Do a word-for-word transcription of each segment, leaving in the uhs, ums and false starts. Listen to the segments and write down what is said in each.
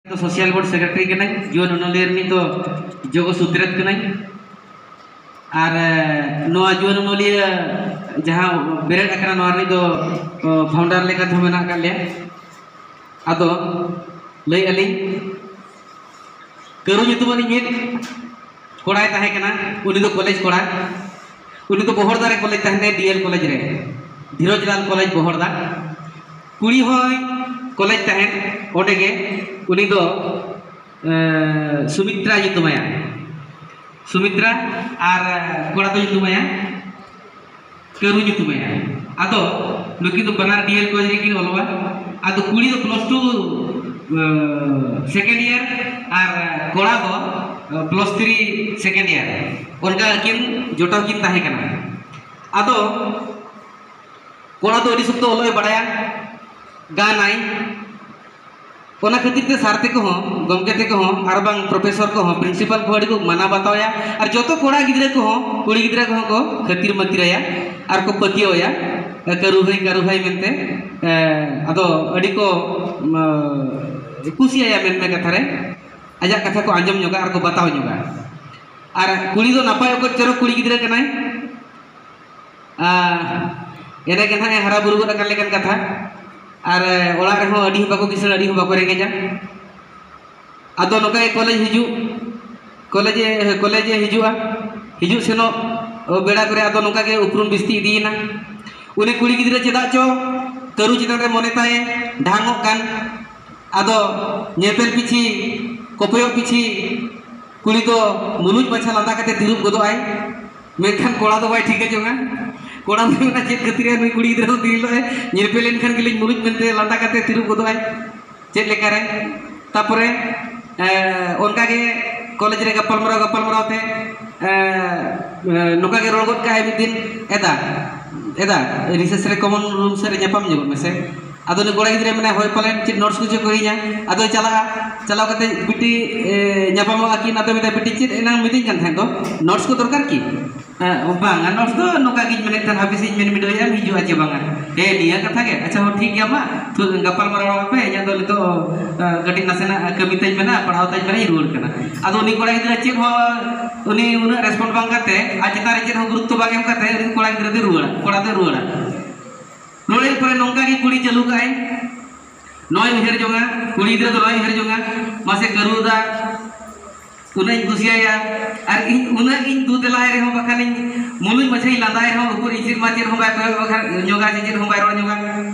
ᱫᱚ social board secretary ᱠᱟᱹᱱᱟᱹᱧ᱾ ᱡᱩᱣᱟᱹᱱ ᱚᱱᱚᱞᱤᱭᱟᱹ ᱨᱤᱱᱤᱡ ᱫᱚ ᱡᱚᱜᱚ ᱥᱩᱛᱨᱮᱛ ᱠᱟᱹᱱᱟᱹᱧ᱾ ᱟᱨ ᱱᱚᱣᱟ ᱡᱩᱣᱟᱹᱱ ᱚᱱᱚᱞᱤᱭᱟᱹ ᱡᱟᱦᱟᱸ ᱵᱮᱨᱮᱫ ᱟᱠᱟᱱᱟ, ᱱᱚᱣᱟ ᱨᱤᱱᱤᱡ ᱫᱚ ᱯᱷᱟᱣᱩᱱᱰᱟᱨ ᱞᱮᱠᱟ ᱛᱮᱦᱚᱸ ᱢᱮᱱᱟᱜ ᱟᱠᱟᱫ ᱞᱮᱭᱟ᱾ ᱟᱫᱚ ᱞᱟᱹᱭᱮᱫᱼᱟ ᱞᱤᱧ, ᱠᱟᱹᱨᱩ ᱧᱩᱛᱩᱢᱟᱱᱤᱡ ᱢᱤᱫ ᱠᱚᱲᱟᱭ ᱛᱟᱦᱮᱸ ᱠᱟᱱᱟ, ᱩᱱᱤ ᱫᱚ ᱠᱚᱞᱮᱡᱽ ᱠᱚᱲᱟ᱾ ᱩᱱᱤ ᱫᱚ ᱵᱚᱦᱚᱲᱫᱟ ᱨᱮ ᱠᱚᱞᱮᱡᱽ ᱛᱟᱦᱮᱸᱱᱟᱭ, ᱰᱤ ᱮᱞ ᱠᱚᱞᱮᱡᱽ ᱨᱮ, ᱫᱷᱤᱨᱚᱡᱽ ᱞᱟᱞ ᱠᱚᱞᱮᱡᱽ ᱵᱚᱦᱚᱲᱫᱟ᱾ ᱠᱩᱲᱤ ᱦᱚᱸᱭ ᱠᱚᱞᱮᱡᱽ ᱛᱟᱦᱮᱸᱱ ᱚᱸᱰᱮ ᱜᱮ᱾ ᱩᱱᱤ ᱫᱚ ᱮ, ᱥᱩᱢᱤᱛᱨᱟ ᱧᱩᱛᱩᱢᱟᱭᱟ, ᱥᱩᱢᱤᱛᱨᱟ᱾ ᱟᱨ ᱠᱚᱲᱟ ᱫᱚ ᱧᱩᱛᱩᱢᱟᱭᱟ ᱠᱟᱹᱨᱩ ᱧᱩᱛᱩᱢᱟᱭᱟ᱾ ᱟᱫᱚ ᱱᱩᱠᱤᱱ ᱫᱚ ᱵᱟᱱᱟᱨ ᱰᱤ ᱮᱞ ᱠᱚᱞᱮᱡᱽ ᱨᱮᱠᱤᱱ ᱚᱞᱚᱜᱼᱟ᱾ ᱟᱫᱚ ᱠᱩᱲᱤ ᱫᱚ ᱯᱞᱟᱥ ᱴᱩ ᱥᱮᱠᱮᱱᱰ ᱤᱭᱟᱨ ᱟᱨ ᱠᱚᱲᱟ ᱫᱚ ᱯᱞᱟᱥ ᱛᱷᱨᱤ ᱥᱮᱠᱮᱱᱰ ᱤᱭᱟᱨ, ᱚᱱᱠᱟ ᱟᱹᱠᱤᱱ ᱡᱚᱴᱟᱣ ᱠᱤᱱ ᱛᱟᱦᱮᱸ ᱠᱟᱱᱟ᱾ ᱟᱫᱚ ᱠᱚᱲᱟ ᱫᱚ ᱟᱹᱰᱤ ᱥᱚᱠᱛᱚ ᱚᱞᱚᱜ ᱮ ᱵᱟᱲᱟᱭᱟ, ᱜᱟᱱᱟᱭ᱾ ᱚᱱᱟ ᱠᱷᱟᱹᱛᱤᱨ ᱛᱮ ᱥᱟᱨ ᱛᱮᱠᱚ ᱦᱚᱸ, ᱜᱚᱢᱠᱮ ᱛᱮᱠᱚ ᱦᱚᱸ, ᱟᱨ ᱵᱟᱝ ᱯᱨᱚᱯᱷᱮᱥᱚᱨ ᱠᱚᱦᱚᱸ, ᱯᱨᱤᱱᱥᱤᱯᱟᱞ ᱠᱚᱦᱚᱸ ᱟᱹᱰᱤ ᱠᱚ ᱢᱟᱱᱟᱣ ᱵᱟᱛᱟᱣ ᱮᱭᱟ᱾ ᱟᱨ ᱡᱚᱛᱚ ᱠᱚᱲᱟ ᱜᱤᱫᱽᱨᱟᱹ ᱠᱚᱦᱚᱸ, ᱠᱩᱲᱤ ᱜᱤᱫᱽᱨᱟᱹ ᱠᱚᱦᱚᱸ ᱠᱚ ᱠᱷᱟᱹᱛᱤᱨ ᱢᱟᱹᱛᱤᱨ ᱟᱭᱟ ᱟᱨ ᱠᱚ ᱯᱟᱹᱛᱭᱟᱹᱣ ᱟᱭᱟ, ᱠᱟᱹᱨᱩ ᱵᱷᱟᱹᱭ, ᱠᱟᱹᱨᱩ ᱵᱷᱟᱹᱭ ᱢᱮᱱᱛᱮ᱾ ᱮ, ᱟᱫᱚ ᱟᱹᱰᱤ ᱠᱚ, ᱢ, ᱠᱩᱥᱤᱭᱟᱭᱟ ᱢᱮᱱᱢᱮ ᱠᱟᱛᱷᱟ ᱨᱮ, ᱟᱡᱟᱜ ᱠᱟᱛᱷᱟ ᱠᱚ ᱟᱸᱡᱚᱢ ᱧᱚᱜᱟ ᱟᱨ ᱠᱚ ᱵᱟᱛᱟᱣ ᱧᱚᱜᱟ᱾ ᱟᱨ ᱠᱩᱲᱤ ᱫᱚ ᱱᱟᱯᱟᱭ ᱚᱠᱚᱡ ᱪᱚᱨᱚᱠ ᱠᱩᱲᱤ ᱜᱤᱫᱽᱨᱟᱹ ᱠᱟᱱᱟᱭ᱾ ᱟᱨ ᱮᱱᱮ ᱜᱮ ᱱᱟᱦᱟᱜ ᱮ ᱦᱟᱨᱟ ᱵᱩᱨᱩ ᱜᱚᱫ ᱟᱠᱟᱱ ᱞᱮᱠᱟᱱ ᱠᱟᱛᱷᱟ᱾ ᱟᱨ ᱚᱲᱟᱜ ᱨᱮᱦᱚᱸ ᱟᱹᱰᱤ ᱦᱚᱸ ᱵᱟᱠᱚ ᱠᱤᱥᱟᱹᱬ, ᱟᱹᱰᱤ ᱦᱚᱸ ᱵᱟᱠᱚ ᱨᱮᱸᱜᱮᱡᱟ᱾ ᱟᱫᱚ ᱱᱚᱝᱠᱟ ᱜᱮ ᱠᱚᱞᱮᱡᱽ ᱦᱤᱡᱩᱜ, ᱠᱚᱞᱮᱡᱽ ᱮ, ᱠᱚᱞᱮᱡᱽ ᱮ ᱦᱤᱡᱩᱜᱼᱟ᱾ ᱦᱤᱡᱩᱜ ᱥᱮᱱᱚᱜ ᱵᱮᱲᱟ ᱠᱚᱨᱮ ᱟᱫᱚ ᱱᱚᱝᱠᱟ ᱜᱮ ᱩᱯᱨᱩᱢ ᱵᱤᱥᱛᱤ ᱤᱫᱤᱭᱮᱱᱟ᱾ ᱩᱱᱤ ᱠᱩᱲᱤ ᱜᱤᱫᱽᱨᱟᱹ ᱪᱮᱫᱟᱜ ᱪᱚ ᱠᱟᱹᱨᱩ ᱪᱮᱛᱟᱱ ᱨᱮ ᱢᱚᱱᱮ ᱛᱟᱭ ᱰᱷᱟᱝᱚᱜ ᱠᱟᱱ᱾ ᱟᱫᱚ ᱧᱮᱯᱮᱞ ᱯᱤᱪᱷᱤ, ᱠᱚᱯᱚᱭᱚᱜ ᱯᱤᱪᱷᱤ ᱠᱩᱲᱤ ᱫᱚ ᱢᱩᱞᱩᱡ ᱢᱟᱪᱷᱟ ᱞᱟᱸᱫᱟ ᱠᱟᱛᱮ ᱛᱤᱨᱩᱵ ᱜᱚᱫᱚᱜ ᱟᱭ᱾ ᱢᱮᱱᱠᱷᱟᱱ ᱠᱚᱲᱟ ᱫᱚ ᱵᱟᱭ ᱴᱷᱤᱠᱟᱹ ᱡᱚᱝᱟ᱾ ᱠᱚᱲᱟ ᱫᱚᱭ ᱢᱮᱱᱟ, "ᱪᱮᱫ ᱠᱷᱟᱹᱛᱤᱨ ᱱᱩᱭ ᱠᱩᱲᱤ ᱜᱤᱫᱽᱨᱟᱹ ᱫᱚ ᱛᱤᱨᱤᱞᱚᱜ ᱮ ᱧᱮᱯᱮᱞ ᱞᱮᱱᱠᱷᱟᱱ ᱜᱮᱞᱤᱧ ᱢᱩᱞᱩᱡ?" ᱢᱮᱱᱛᱮ ᱞᱟᱸᱫᱟ ᱠᱟᱛᱮ ᱛᱤᱨᱩᱵ ᱜᱚᱫᱚᱜ ᱟᱭ᱾ ᱪᱮᱫ ᱞᱮᱠᱟᱨᱮ? ᱛᱟᱯᱚᱨᱮ, ᱮ, ᱚᱱᱠᱟ ᱜᱮ ᱠᱚᱞᱮᱡᱽ ᱨᱮ ᱜᱟᱯᱟᱞᱢᱟᱨᱟᱣ, ᱜᱟᱯᱟᱞᱢᱟᱨᱟᱣ ᱛᱮ, ᱮ, ᱮ, ᱱᱚᱝᱠᱟ ᱜᱮ ᱨᱚᱲ ᱜᱚᱫ ᱠᱟᱜᱼᱟᱭ ᱢᱤᱫ ᱫᱤᱱ, "ᱮᱫᱟ, ᱮᱫᱟ, ᱨᱤᱥᱮᱥ ᱨᱮ ᱠᱚᱢᱚᱱ ᱨᱩᱢ ᱥᱮᱫ ᱨᱮ ᱧᱟᱯᱟᱢ ᱧᱚᱜᱚᱜ ᱢᱮᱥᱮ᱾" ᱟᱫᱚ ᱩᱱᱤ ᱠᱚᱲᱟ ᱜᱤᱫᱽᱨᱟᱹᱭ ᱢᱮᱱᱟ, "ᱦᱳᱭ ᱯᱟᱞᱮᱱ, ᱪᱮᱫ ᱱᱳᱴᱥ ᱠᱚᱪᱚ ᱠᱚ ᱤᱧᱟ?" ᱟᱫᱚᱭ ᱪᱟᱞᱟᱜᱼᱟ᱾ ᱪᱟᱞᱟᱣ ᱠᱟᱛᱮ ᱵᱤᱴᱤ, ᱮ, ᱧᱟᱯᱟᱢᱚᱜᱼᱟ ᱠᱤᱱ᱾ ᱟᱫᱚ ᱢᱮᱛᱟᱭ, "ᱵᱤᱴᱤ, ᱪᱮᱫ ᱮᱱᱟᱝ ᱢᱤᱫᱟᱹᱧ ᱠᱟᱱ ᱛᱟᱦᱮᱸᱫ ᱫᱚ, ᱱᱳᱴᱥ ᱠᱚ ᱫᱚᱨᱠᱟᱨ ᱠᱤ?" "ᱦᱮᱸ, ᱵᱟᱝᱟ, ᱱᱳᱴᱥ ᱫᱚ ᱱᱚᱝᱠᱟ ᱜᱤᱧ ᱢᱮᱱᱮᱫ ᱛᱟᱦᱮᱸᱫ, ᱦᱟᱯᱮ ᱥᱮᱧ ᱢᱮᱱ ᱵᱤᱰᱟᱹᱣᱮᱫᱼᱟ, ᱦᱤᱡᱩᱜᱼᱟ ᱪᱮ ᱵᱟᱝᱟ?" "ᱦᱮᱸ, ᱱᱤᱭᱟᱹ ᱠᱟᱛᱷᱟ ᱜᱮ? ᱟᱪᱪᱷᱟ, ᱦᱚᱸ, ᱴᱷᱤᱠ ᱜᱮᱭᱟ, ᱢᱟ ᱛᱚ ᱜᱟᱯᱟᱞ ᱢᱟᱨᱟᱣ ᱯᱮ, ᱤᱧᱟᱹᱜ ᱫᱚ ᱱᱤᱛᱚᱜ, ᱮ, ᱠᱟᱹᱴᱤᱡ ᱱᱟᱥᱮᱱᱟᱜ ᱠᱟᱹᱢᱤ ᱛᱟᱹᱧ ᱢᱮᱱᱟᱜᱼᱟ, ᱯᱟᱲᱦᱟᱣ ᱛᱟᱹᱧ ᱢᱮᱱᱟᱜᱼᱟ, ᱤᱧ ᱨᱩᱣᱟᱹᱲ ᱠᱟᱱᱟ᱾ ᱟᱫᱚ ᱩᱱᱤ ᱠᱚᱲᱟ ᱜᱤᱫᱽᱨᱟᱹ ᱪᱮᱫ ᱦᱚᱸ, ᱩᱱᱤ ᱩᱱᱟᱹᱜ ᱨᱮᱥᱯᱚᱱᱰ ᱵᱟᱝ ᱠᱟᱛᱮ, ᱟᱡ ᱪᱮᱛᱟᱱ ᱨᱮ ᱪᱮᱫ ᱦᱚᱸ ᱜᱩᱨᱩᱛᱛᱚ ᱵᱟᱝ ᱮᱢ ᱠᱟᱛᱮ, ᱩᱱᱤ ᱠᱚᱲᱟ ᱜᱤᱫᱽᱨᱟᱹ ᱫᱚᱭ ᱨᱩᱣᱟᱹᱲᱟ, ᱠᱚᱲᱟ ᱫᱚᱭ ᱨᱩᱣᱟᱹᱲᱟ᱾ ᱨᱩᱣᱟᱹᱲᱮᱱ ᱯᱚᱨᱮ ᱱᱚᱝᱠᱟ ᱜᱮ ᱠᱩᱲᱤ ᱪᱟᱹᱞᱩ ᱠᱟᱜᱼᱟᱭ, ᱱᱚᱭ ᱩᱭᱦᱟᱹᱨ ᱡᱚᱝᱟ, ᱠᱩᱲᱤ ᱜᱤᱫᱽᱨᱟᱹ ᱫᱚ ᱱᱚᱭ ᱩᱭᱦᱟᱹᱨ ᱡᱚᱝᱟ, ᱢᱟᱥᱮ ᱠᱟᱹᱨᱩ ᱫᱟ, ᱩᱱᱟᱹᱜ ᱤᱧ ᱠᱩᱥᱤᱭᱟᱭᱟ, ᱟᱨ ᱤᱧ ᱩᱱᱟᱹᱜ ᱤᱧ ᱫᱩ ᱫᱮᱞᱟᱭ ᱨᱮᱦᱚᱸ, ᱵᱟᱠᱷᱟᱱ ᱤᱧ ᱢᱩᱞᱩᱡ ᱢᱟᱪᱷᱟᱧ ᱞᱟᱸᱫᱟᱭ ᱨᱮᱦᱚᱸ, ᱩᱠᱩᱨ ᱤᱧ ᱪᱮᱫ ᱢᱟ ᱪᱮᱫ ᱦᱚᱸ ᱵᱟᱭ ᱠᱚᱭᱚᱜ ᱧᱚᱜᱟ ᱥᱮ ᱪᱮᱫ ᱦᱚᱸ ᱵᱟᱭ ᱨᱚᱲ ᱧᱚᱜᱟ,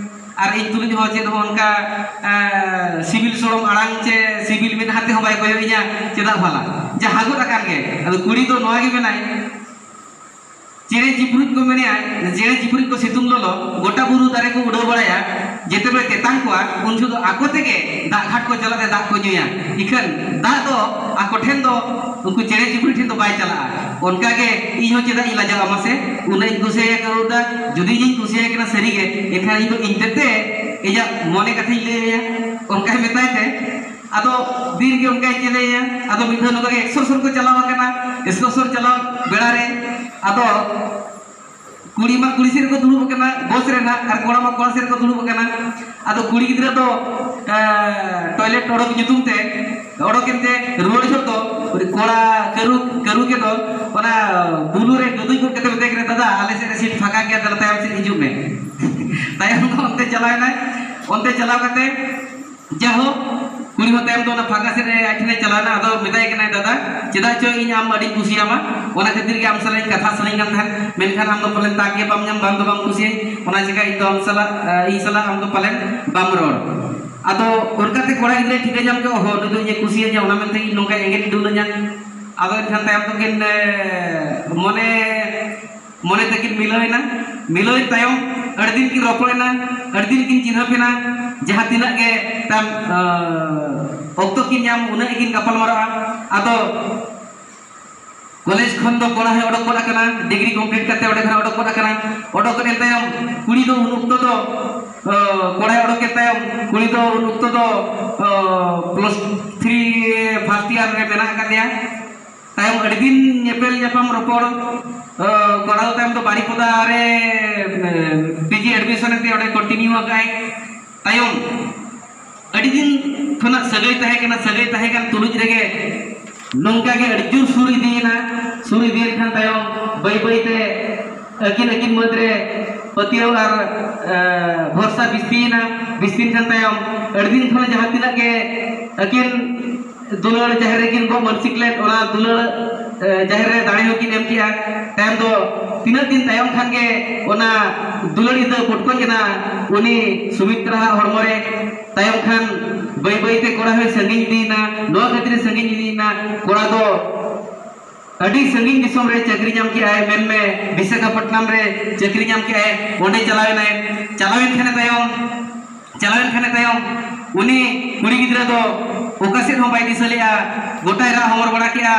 ᱟᱨ ᱤᱧ ᱛᱩᱞᱩᱡ ᱦᱚᱸ ᱪᱮᱫ ᱦᱚᱸ ᱚᱱᱠᱟ, ᱮ, ᱥᱤᱵᱤᱞ ᱥᱚᱲᱚᱢ ᱟᱲᱟᱝ ᱪᱮ ᱥᱤᱵᱤᱞ ᱢᱮᱫᱦᱟ ᱛᱮᱦᱚᱸ ᱵᱟᱭ ᱠᱚᱭᱚᱜ ᱤᱧᱟ, ᱪᱮᱫᱟᱜ ᱵᱷᱟᱞᱟ? ᱡᱟᱦᱟᱸ ᱜᱚᱫ ᱟᱠᱟᱱ ᱜᱮ᱾ ᱟᱫᱚ ᱠᱩᱲᱤ ᱫᱚ ᱱᱚᱣᱟ ᱜᱮ ᱢᱮᱱᱟᱭ, ᱪᱮᱬᱮ ᱪᱤᱯᱨᱩᱫ ᱠᱚ ᱢᱮᱱᱮᱜᱼᱟ, ᱪᱮᱬᱮ ᱪᱤᱯᱨᱩᱫ ᱠᱚ ᱥᱤᱛᱩᱝ ᱞᱚᱞᱚ ᱜᱚᱴᱟ ᱵᱩᱨᱩ ᱫᱟᱨᱮ ᱠᱚ ᱩᱰᱟᱹᱣ ᱵᱟᱲᱟᱭᱟ, ᱡᱮᱛᱮ ᱵᱮᱲᱮ ᱛᱮᱛᱟᱝ ᱠᱚᱣᱟ, ᱩᱱ ᱡᱚᱦᱚᱜ ᱫᱚ ᱟᱠᱚ ᱛᱮᱜᱮ ᱫᱟᱜ ᱜᱷᱟᱴ ᱠᱚ ᱪᱟᱞᱟᱜ ᱛᱮ ᱫᱟᱜ ᱠᱚ ᱧᱩᱭᱟ᱾ ᱤᱠᱷᱟᱹᱱ ᱫᱟᱜ ᱫᱚ ᱟᱠᱚ ᱴᱷᱮᱱ ᱫᱚ, ᱩᱱᱠᱩ ᱪᱮᱬᱮ ᱪᱤᱯᱨᱩᱫ ᱴᱷᱮᱱ ᱫᱚ ᱵᱟᱭ ᱪᱟᱞᱟᱜᱼᱟ᱾ ᱚᱱᱠᱟ ᱜᱮ ᱤᱧ ᱦᱚᱸ ᱪᱮᱫᱟᱜ ᱤᱧ ᱞᱟᱡᱟᱜᱼᱟ ᱢᱟᱥᱮ? ᱩᱱᱟᱹᱜ ᱤᱧ ᱠᱩᱥᱤᱭᱟᱭᱟ ᱠᱟᱹᱨᱩ ᱫᱟ, ᱡᱩᱫᱤ ᱤᱧᱤᱧ ᱠᱩᱥᱤᱭᱟᱭ ᱠᱟᱱᱟ ᱥᱟᱹᱨᱤ ᱜᱮ, ᱮᱱᱠᱷᱟᱱ ᱤᱧ ᱫᱚ ᱤᱧ ᱛᱮᱛᱮ ᱤᱧᱟᱹᱜ ᱢᱚᱱᱮ ᱠᱟᱛᱷᱟᱧ ᱞᱟᱹᱭ ᱟᱭᱟ, ᱚᱱᱠᱟᱭ ᱢᱮᱛᱟᱭ ᱛᱮ᱾ ᱟᱫᱚ ᱫᱤᱱ ᱜᱮ ᱚᱱᱠᱟᱭ ᱪᱮᱞᱮᱭᱟ᱾ ᱟᱫᱚ ᱢᱤᱫ ᱫᱷᱟᱣ ᱱᱚᱝᱠᱟ ᱜᱮ ᱮᱠᱥᱠᱚᱨᱥᱚᱱ ᱠᱚ ᱪᱟᱞᱟᱣ ᱟᱠᱟᱱᱟ᱾ ᱮᱠᱥᱠᱚᱨᱥᱚᱱ ᱪᱟᱞᱟᱣ ᱵᱮᱲᱟ ᱨᱮ ᱟᱫᱚ ᱠᱩᱲᱤ ᱢᱟ ᱠᱩᱲᱤ ᱥᱮᱫ ᱨᱮᱠᱚ ᱫᱩᱲᱩᱵ ᱟᱠᱟᱱᱟ ᱵᱚᱥ ᱨᱮ ᱱᱟᱦᱟᱜ, ᱟᱨ ᱠᱚᱲᱟ ᱢᱟ ᱠᱚᱲᱟ ᱥᱮᱫ ᱨᱮᱠᱚ ᱫᱩᱲᱩᱵ ᱟᱠᱟᱱᱟ᱾ ᱟᱫᱚ ᱠᱩᱲᱤ ᱜᱤᱫᱽᱨᱟᱹ ᱫᱚ, ᱮ, ᱴᱚᱭᱞᱮᱴ ᱚᱰᱚᱠ ᱧᱩᱛᱩᱢ ᱛᱮ ᱚᱰᱚᱠ ᱮᱱᱛᱮ ᱨᱩᱣᱟᱹᱲ ᱡᱚᱦᱚᱜ ᱫᱚ ᱩᱱᱤ ᱠᱚᱲᱟ ᱠᱟᱹᱨᱩ, ᱠᱟᱹᱨᱩ ᱜᱮ ᱫᱚ ᱚᱱᱟ ᱵᱩᱞᱩ ᱨᱮ ᱜᱟᱹᱫᱩᱡ ᱜᱚᱫ ᱠᱟᱛᱮ ᱢᱮᱛᱟᱭ ᱠᱟᱱᱟ, "ᱫᱟᱫᱟ, ᱟᱞᱮ ᱥᱮᱫ ᱨᱮ ᱥᱤᱴ ᱯᱷᱟᱸᱠᱟ ᱜᱮᱭᱟ, ᱫᱮᱞᱟ ᱛᱟᱭᱚᱢ ᱥᱮᱫ ᱦᱤᱡᱩᱜ ᱢᱮ᱾" ᱛᱟᱭᱚᱢ ᱫᱚ ᱚᱱᱛᱮ ᱪᱟᱞᱟᱣ ᱮᱱᱟᱭ᱾ ᱚᱱᱛᱮ ᱪᱟᱞᱟᱣ ᱠᱟᱛᱮ ᱡᱟᱭᱦᱳᱠ, ᱠᱩᱲᱤ ᱦᱚᱸ ᱛᱟᱭᱚᱢ ᱫᱚ ᱚᱱᱟ ᱯᱷᱟᱸᱠᱟ ᱥᱮᱫ ᱨᱮ ᱟᱡ ᱴᱷᱮᱱᱮ ᱪᱟᱞᱟᱣ ᱮᱱᱟ᱾ ᱟᱫᱚ ᱢᱮᱛᱟᱭ ᱠᱟᱱᱟᱭ, "ᱫᱟᱫᱟ, ᱪᱮᱫᱟᱜ ᱪᱚ ᱤᱧ ᱟᱢ ᱟᱹᱰᱤᱧ ᱠᱩᱥᱤᱭᱟᱢᱟ, ᱚᱱᱟ ᱠᱷᱟᱹᱛᱤᱨ ᱜᱮ ᱟᱢ ᱥᱟᱞᱟᱜ ᱤᱧ ᱠᱟᱛᱷᱟ ᱥᱟᱱᱟᱧ ᱠᱟᱱ ᱛᱟᱦᱮᱸᱫ, ᱢᱮᱱᱠᱷᱟᱱ ᱟᱢ ᱫᱚ ᱯᱟᱞᱮᱱ ᱛᱟᱠ ᱜᱮ ᱵᱟᱢ ᱧᱟᱢ, ᱵᱟᱝ ᱫᱚ ᱵᱟᱢ ᱠᱩᱥᱤᱭᱟᱹᱧ, ᱚᱱᱟ ᱪᱤᱠᱟ ᱤᱧ ᱫᱚ ᱟᱢ ᱥᱟᱞᱟᱜ, ᱮ, ᱤᱧ ᱥᱟᱞᱟᱜ ᱟᱢ ᱫᱚ ᱯᱟᱞᱮᱱ ᱵᱟᱢ ᱨᱚᱲ?" ᱟᱫᱚ ᱚᱱᱠᱟᱛᱮ ᱠᱚᱲᱟ ᱜᱤᱫᱽᱨᱟᱹᱭ ᱴᱷᱤᱠᱟᱹ ᱧᱟᱢ ᱠᱮᱫ, "ᱚᱦᱚ, ᱱᱩᱭ ᱫᱚ ᱤᱧᱮ ᱠᱩᱥᱤᱭᱟᱹᱧᱟ, ᱚᱱᱟ ᱢᱮᱱᱛᱮ ᱤᱧ ᱱᱚᱝᱠᱟᱭ ᱮᱸᱜᱮᱞ ᱤᱰᱟᱹᱣ ᱞᱤᱧᱟ?" ᱟᱫᱚ ᱮᱱᱠᱷᱟᱱ ᱛᱟᱭᱚᱢ ᱫᱚᱠᱤᱱ, ᱮ, ᱢᱚᱱᱮ ᱢᱚᱱᱮ ᱛᱟᱹᱠᱤᱱ ᱢᱤᱞᱟᱹᱣ ᱮᱱᱟ᱾ ᱢᱤᱞᱟᱹᱣ ᱮᱱ ᱛᱟᱭᱚᱢ ᱟᱹᱰᱤ ᱫᱤᱱ ᱠᱤᱱ ᱨᱚᱯᱚᱲ ᱮᱱᱟ, ᱟᱹᱰᱤ ᱫᱤᱱ ᱠᱤᱱ ᱪᱤᱱᱦᱟᱹᱯ ᱮᱱᱟ᱾ ᱡᱟᱦᱟᱸ ᱛᱤᱱᱟᱹᱜ ᱜᱮ ᱛᱟᱭᱚᱢ, ᱟᱸ, ᱚᱠᱛᱚ ᱠᱤᱱ ᱧᱟᱢ, ᱩᱱᱟᱹᱜ ᱜᱮᱠᱤᱱ ᱜᱟᱯᱟᱞ ᱢᱟᱨᱟᱜᱼᱟ᱾ ᱟᱫᱚ ᱠᱚᱞᱮᱡᱽ ᱠᱷᱚᱱ ᱫᱚ ᱠᱚᱲᱟ ᱦᱚᱸᱭ ᱚᱰᱚᱠ ᱜᱚᱫ ᱟᱠᱟᱱᱟ, ᱰᱤᱜᱽᱨᱤ ᱠᱚᱢᱯᱞᱤᱴ ᱠᱟᱛᱮ ᱚᱸᱰᱮ ᱠᱷᱚᱱ ᱚᱰᱚᱠ ᱜᱚᱫ ᱟᱠᱟᱱᱟ᱾ ᱚᱰᱚᱠ ᱮᱱ ᱛᱟᱭᱚᱢ ᱠᱩᱲᱤ ᱫᱚ ᱩᱱ ᱚᱠᱛᱚ ᱫᱚ ᱠᱚᱲᱟᱭ ᱚᱰᱚᱠ ᱮᱱ ᱛᱟᱭᱚᱢ ᱠᱩᱲᱤ ᱫᱚ ᱩᱱ ᱚᱠᱛᱚ ᱫᱚ ᱯᱞᱟᱥ ᱛᱷᱨᱤ ᱯᱷᱟᱥᱴ ᱤᱭᱟᱨ ᱨᱮ ᱢᱮᱱᱟᱜ ᱟᱠᱟᱫᱮᱭᱟ᱾ ᱛᱟᱭᱚᱢ ᱟᱹᱰᱤ ᱫᱤᱱ ᱧᱮᱯᱮᱞ ᱧᱟᱯᱟᱢ ᱨᱚᱯᱚᱲ, ᱠᱚᱲᱟ ᱫᱚ ᱛᱟᱭᱚᱢ ᱫᱚ ᱵᱟᱨᱤᱯᱚᱫᱟ ᱨᱮ ᱯᱤᱡᱤ ᱮᱰᱢᱤᱥᱚᱱ ᱮᱱᱛᱮ ᱚᱸᱰᱮ ᱠᱚᱱᱴᱤᱱᱤᱭᱩ ᱟᱠᱟᱫᱟᱭ᱾ ᱛᱟᱭᱚᱢ ᱟᱹᱰᱤ ᱫᱤᱱ ᱠᱷᱚᱱᱟᱜ ᱥᱟᱹᱜᱟᱹᱭ ᱛᱟᱦᱮᱸ ᱠᱟᱱᱟ᱾ ᱥᱟᱹᱜᱟᱹᱭ ᱛᱟᱦᱮᱸ ᱠᱟᱱ ᱛᱩᱞᱩᱡ ᱨᱮᱜᱮ ᱱᱚᱝᱠᱟ ᱜᱮ ᱟᱹᱰᱤ ᱡᱳᱨ ᱥᱩᱨ ᱤᱫᱤᱭᱮᱱᱟ᱾ ᱥᱩᱨ ᱤᱫᱤᱭᱮᱱ ᱠᱷᱟᱱ ᱛᱟᱭᱚᱢ ᱵᱟᱹᱭ ᱵᱟᱹᱭ ᱛᱮ ᱟᱹᱠᱤᱱ ᱟᱹᱠᱤᱱ ᱢᱩᱫᱽ ᱨᱮ ᱯᱟᱹᱛᱭᱟᱹᱣ ᱟᱨ ᱵᱷᱚᱨᱥᱟ ᱵᱤᱥᱛᱤᱭᱮᱱᱟ᱾ ᱵᱤᱥᱛᱤᱭᱮᱱ ᱠᱷᱟᱱ ᱛᱟᱭᱚᱢ ᱟᱹᱰᱤ ᱫᱤᱱ ᱠᱷᱚᱱ ᱡᱟᱦᱟᱸ ᱛᱤᱱᱟᱹᱜ ᱜᱮ ᱟᱹᱠᱤᱱ ᱫᱩᱞᱟᱹᱲ ᱡᱟᱦᱮᱨ ᱨᱮᱠᱤᱱ ᱜᱚᱜ ᱢᱟᱹᱱᱥᱤᱠ ᱞᱮᱫ, ᱚᱱᱟ ᱫᱩᱞᱟᱹᱲ ᱡᱟᱦᱮᱨ ᱨᱮ ᱫᱟᱲᱮ ᱦᱚᱸᱠᱤᱱ ᱮᱢ ᱠᱮᱜᱼᱟ᱾ ᱛᱟᱭᱚᱢ ᱫᱚ ᱛᱤᱱᱟᱹᱜ ᱫᱤᱱ ᱛᱟᱭᱚᱢ ᱠᱷᱟᱱ ᱜᱮ ᱚᱱᱟ ᱫᱩᱞᱟᱹᱲ ᱤᱛᱟᱹ ᱯᱚᱴᱠᱚᱡ ᱮᱱᱟ ᱩᱱᱤ ᱥᱩᱢᱤᱛᱨᱟ ᱟᱜ ᱦᱚᱲᱢᱚ ᱨᱮ᱾ ᱛᱟᱭᱚᱢ ᱠᱷᱟᱱ ᱵᱟᱹᱭ ᱵᱟᱹᱭ ᱛᱮ ᱠᱚᱲᱟ ᱦᱚᱸᱭ ᱥᱟᱺᱜᱤᱧ ᱤᱫᱤᱭᱮᱱᱟ᱾ ᱱᱚᱣᱟ ᱠᱷᱟᱹᱛᱤᱨ ᱮ ᱥᱟᱺᱜᱤᱧ ᱤᱫᱤᱭᱮᱱᱟ, ᱠᱚᱲᱟ ᱫᱚ ᱟᱹᱰᱤ ᱥᱟᱺᱜᱤᱧ ᱫᱤᱥᱚᱢ ᱨᱮ ᱪᱟᱹᱠᱨᱤ ᱧᱟᱢ ᱠᱮᱜᱼᱟᱭ, ᱢᱮᱱᱢᱮ ᱵᱤᱥᱟᱠᱷᱟᱯᱟᱴᱱᱟᱢ ᱨᱮ ᱪᱟᱹᱠᱨᱤ ᱧᱟᱢ ᱠᱮᱜᱼᱟᱭ᱾ ᱚᱸᱰᱮ ᱪᱟᱞᱟᱣ ᱮᱱᱟᱭ᱾ ᱪᱟᱞᱟᱣᱮᱱ ᱠᱷᱟᱱᱮ ᱛᱟᱭᱚᱢ ᱪᱟᱞᱟᱣᱮᱱ ᱠᱷᱟᱱᱮ ᱛᱟᱭᱚᱢ ᱩᱱᱤ ᱠᱩᱲᱤ ᱜᱤᱫᱽᱨᱟᱹ ᱫᱚ ᱚᱠᱟ ᱥᱮᱫ ᱦᱚᱸ ᱵᱟᱭ ᱫᱤᱥᱟᱹ ᱞᱮᱜᱼᱟ᱾ ᱜᱚᱴᱟᱭ ᱨᱟᱜ ᱦᱚᱢᱚᱨ ᱵᱟᱲᱟ ᱠᱮᱜᱼᱟ᱾